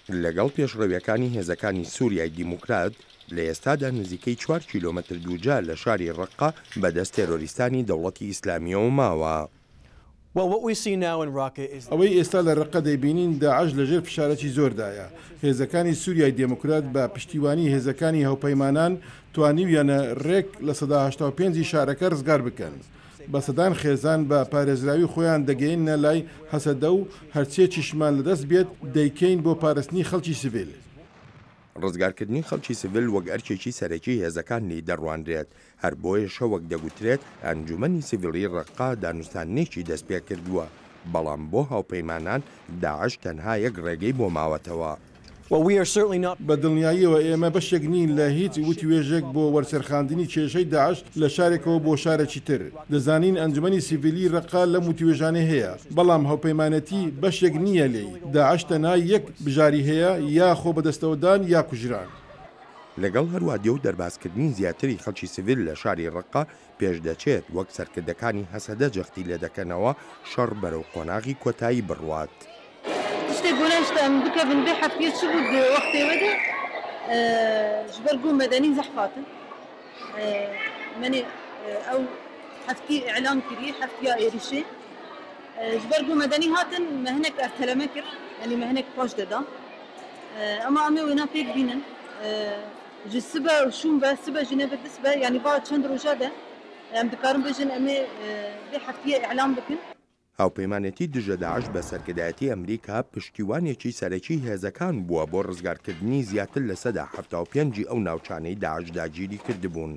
لەگەڵ پێشڕەویەکانی هێزەکانی سوریای دیموکرات، لە ئێستادا نزیکەی چوار کیلۆمەتر دووجا لە شاری ڕەققە بەدەست تێرۆریستانی دەوڵەتی ئیسلامییەوە ماوە. ئەوەی ئێستا لە رەققە دەیبینین، داعش لەژێر فشارێکی زۆردایە. هێزەکانی سوریای دێموکرات بە پشتیوانی هێزەکانی هاوپەیمانان توانیویانە رێک 85% ی شارەکە رزگار بکەن. بە سەدان خێزان بە پارێزراوی خۆیان دەگەیەننە لای هەسەدە و هەرچییەکیشمان لەدەست بێت دەیکەین بۆ پارستنی خەڵکی سڤیل. ڕزگارکردنی خەڵکی سڤیل وەک ئەرکێکی سەرەکی هێزەکان لێی دەڕوانرێت، هەر بۆیەشە وەک دەگوترێت ئەنجومەنی سڤیلی ڕەققە دانوستاندنێکی دەستپێکردووە، بەڵام بۆ هاوپەیمانان داعش تەنها یەک ڕێگەی بۆ ماوەتەوە. بە دڵنیاییەوە ئێمە بەشێک نین لە هیچ وتوێژێک بۆ وەرچەرخاندنی کێشەی داعش لە شارێکەوە بۆ شارێکی تر. دەزانین ئەنجومەنی سیڤیلی رەققە لەم وتوێژانەی هەیە، بەڵام هاوپەیمانێتی بەشێک نییە لێی. داعش تەنها یەک بژاری هەیە، یا خۆ بەدەستەوەدان یا کوژران. لەگەڵ هەروادێ و دەربازکردنی زیاتری خەڵکی سڤیل لە شاری ڕەققە پێشدەچێت، وەک سەرکردەکانی هەسەدە جەختی لێدەکەنەوە، شەڕ بەرەو قۆناغی کۆتایی بڕوات. تشتێ گۆنە ئیشتە ئەم بکەڤن ڤێ هەفتیە چ بوو د وەختێ وێ دە ژ بەر گو مەدەنی زەحف هاتن مەنێ ئەو هەفتیە ئیعلان کریە هەفتیا ئێریشێ ژ بەر گو مەدەنی هاتن مە هنەک ئەرتەلەمە کر یەنی مە هنەک پاش دەدا ئەما ئەمێ وێنا پێک بینن ژ سبە و شوون ڤە سبە ژ نەبە دسبە یەنی ڤا چەند ڕوژا دە ئەم دکارن بێژن ئەمێ ڤێ هەفتیە ئیعلان بکن. هاوپەیمانێتی دژە داعش بە سەرکردایەتی ئەمریکا پشتیوانێکی سەرەکی هێزەکان بووە بۆ ڕزگارکردنی زیاتر 75% ی ئەو ناوچانەی داعش داگیری کردبوون،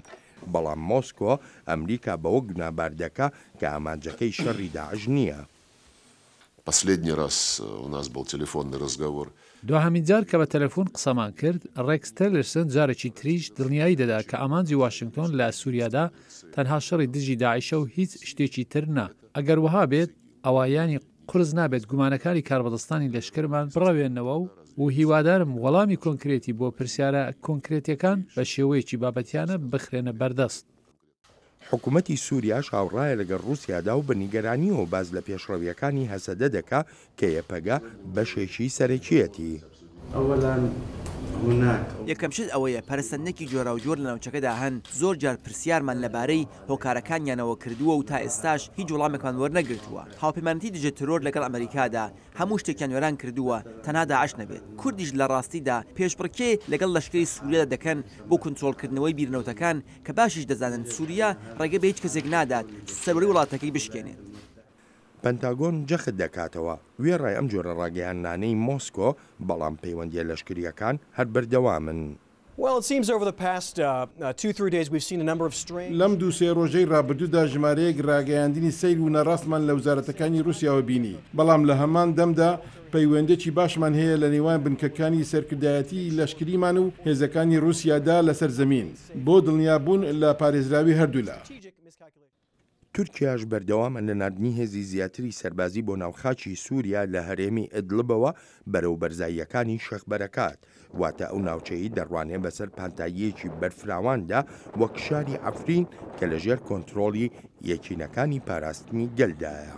بەڵام مۆسکۆ ئەمریکا بەوە گوناهبار دەکا کە ئامانجەکەی شەڕی داعش نییە. Последний раз у нас был телефонный разговор. دواهەمین جار کە بە تەلەفون قسەمان کرد، ڕێکس تێلرسن جارێکی تریش دڵنیایی دەدا کە ئامانجی واشنگتۆن لە سوریادا تەنها شەڕی دژی داعشە و هیچ شتێکی تر نا. ئەگەر وەها بێت، ئەوا یانی قورس نابێت گومانەکانی کاربەدەستانی لەشکرمان بڕەوێننەوە و هیوادارم وەڵامی کۆنکرێتی بۆ پرسیارە کۆنکرێتیەکان بە شێوەیەکی بابەتیانە بخرێنە بەردەست. حکومەتی سوریاش هاوڕایە لەگەڵ ڕوسیادا و بە نیگەرانییەوە باس لە پێشڕەوییەکانی هەسەدە دەکا کە یەپەگە بەشێکی سەرەکییەتی. یەکەم شت ئەوەیە پەرەسەندنێکی جۆراوجۆر لە ناوچەکەدا هەن، زۆر جار پرسیارمان لەبارەی هۆکارەکانیانەوە کردووە و تا ئێستاش هیچ وەڵامێکمان وەرنەگرتووە. هاوپەیمانێتی دژە ترۆر لەگەڵ ئەمەریکادا هەموو شتێکیان وێران کردووە تەنها داعش نەبێت. کوردیش لە ڕاستیدا پێشبڕکێ لەگەڵ لەشکری سوریادا دەکەن بۆ کونترۆڵکردنەوەی بیرنەوتەکان کە باشیش دەزانن سوریا ڕێگە بە هیچ کەسێک نادات سەروەری وڵاتەکەی بشکێنێت. پەنتاگۆن جەخت دەکاتەوە، وێڕای ئەم جۆرە ڕاگەیاندنانەی مۆسکۆ، بەڵام پەیوەندییە لەشکرییەکان هەر بەردەوامن. لەم دوو سێ ڕۆژەی ڕابردوودا ژمارەیەک ڕاگەیاندنی سەیر و ناڕاستمان لە وزارەتەکانی ڕووسیاوە بینی، بەڵام لە هەمان دەمدا پەیوەندیەکی باشمان هەیە لە نێوان بنکەکانی سەرکردایەتیی لەشکریمان و هێزەکانی ڕووسیادا لەسەر زەمین، بۆ دڵنیابوون لە پارێزراوی هەردوولا. تورکیاش بەردەوامە لە ناردنی هێزی زیاتری سەربازی بۆ ناو خاکی سوریا لە هەرێمی ئیدلبەوە بەرەو بەرزاییەکانی شێخ بەرەکات، واتە ئەو ناوچەیەی دەڕوانێ بەسەر پانتاییەکی بەرفراواندا وەک شاری عەفرین کە لەژێر کۆنترۆڵی یەکینەکانی پاراستنی گەلدایە.